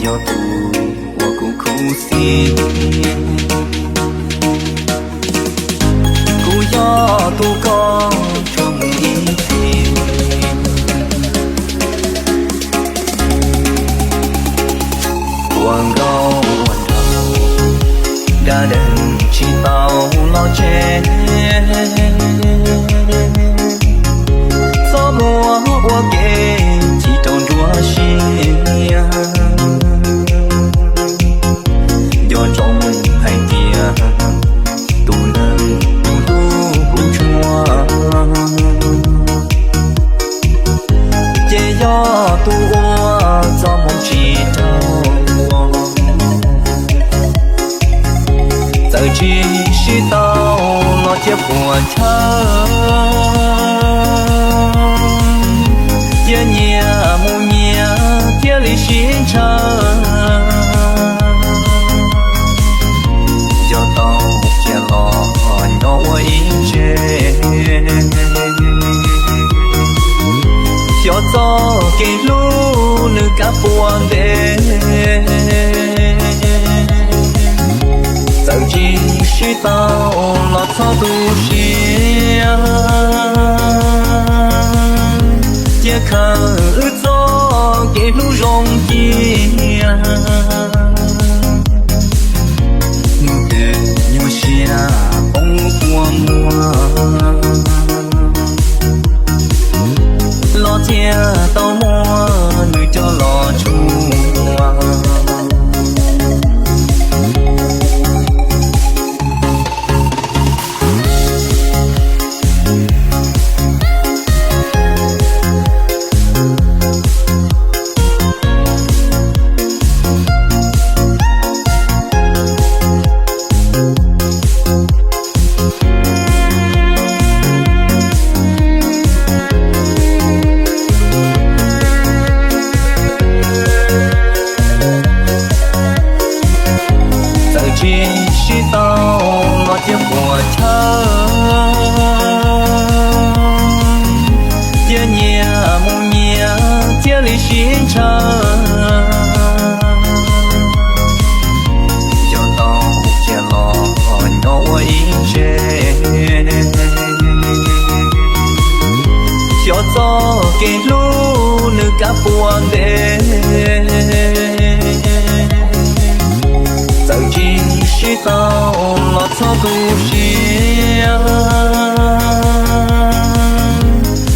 Yog tus uas kuv khuv xim, kuv yog tus koj tsuas mus ib txhis. Ua nkauj ua nraug, da deeg tsis tau los tsev. Txhob muab ua ke chim rau nruab siab. Nco ntsoov hais tias tus neeg kuv hlub kuv tshua, ces yog tus uas txoj hmoo tsis raug. Txawm tsis sib tau los thiaj puas chaw, cia nyias mus nyias thiaj li sib ntshaw. Yog tau cia los nyob ua ib tse, xyov txoj kev hlub nws kav puas ntev. Txawm tsis sib tau los txhob tu siab, cia khaws wb txoj kev hlub zoo cia. Mus twg nyuaj siab poob kua muag, los thiaj tau muab nws coj los tshua. Txawm tsis sib tau los thiaj puas chaw, cia nyias mus nyias thiaj li sib ntshaw. Yog tau cia los nyob ua ib tse, xyov txoj kev hlub nws kav puas ntev. Txawm tsis sib tau los txhob tu siab,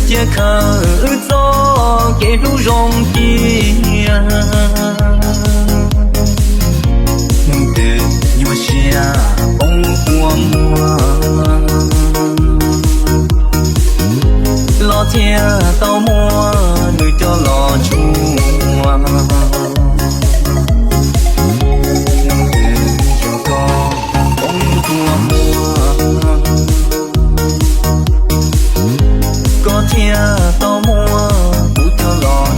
cia khaws wb txoj kev hlub zoo cia. Mus twg nyuaj siab poob kua muag, los thiaj tau muab nws coj los tshua. Mus twg yog koj poob kua muag, koj thiaj tau muab kuv coj los